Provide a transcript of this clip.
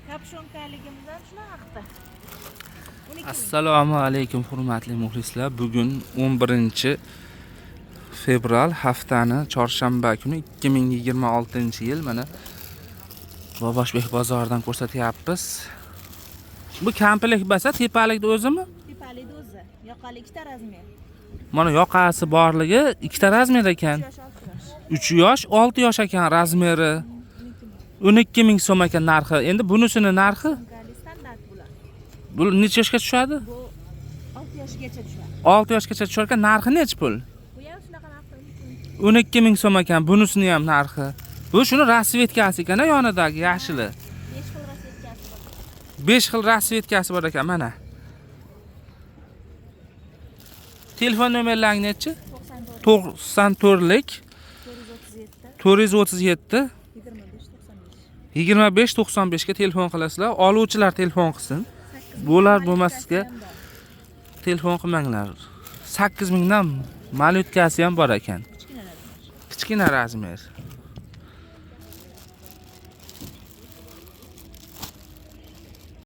Kapshonkaligimizdan shunaqa qildi. 12 ming. Assalomu alaykum, hurmatli muxlislar. Bugun 11 fevral, haftani chorshanba kuni, 2026-yil. Mana, Boboshbek bozoridan ko'rsatyapmiz. Bu komplekt basa tepalikni o'zimi? Tepalikni o'zi. Yoqali ikkita razmer. Mana, yoqasi borligi ikkita razmer ekan. 3 yosh, 6 yosh. 3 yosh, 6 yosh ekan razmeri. 12 ming so'm ekan narxi. Endi bunisini narxi? Kapshonkali standart bular. Bu necha yoshga tushadi? Bu 6 yoshgacha tushadi. 6 yoshgacha tushar ekan. Narxi nechi pul? Bu ham shunaqa narxda, 12 ming. 12 ming so'm ekan bunisini ham narxi. Bu shuni расцветка si ekan, yonidagi yashili. 5 xil расцветка si bor. 5 xil расцветка si bor ekan, mana. Telefon nomerlaring nechi? 94. 94lik. 437. 437. 25 95. 25 95 ga telefon qilasizlar. Oluvchilar telefon qilsin. 8 Bo'lar bo'lmasga telefon qilmanglar. 8 mingdan малютка si ham bor ekan. Kichkina razmer. Kichkina razmer.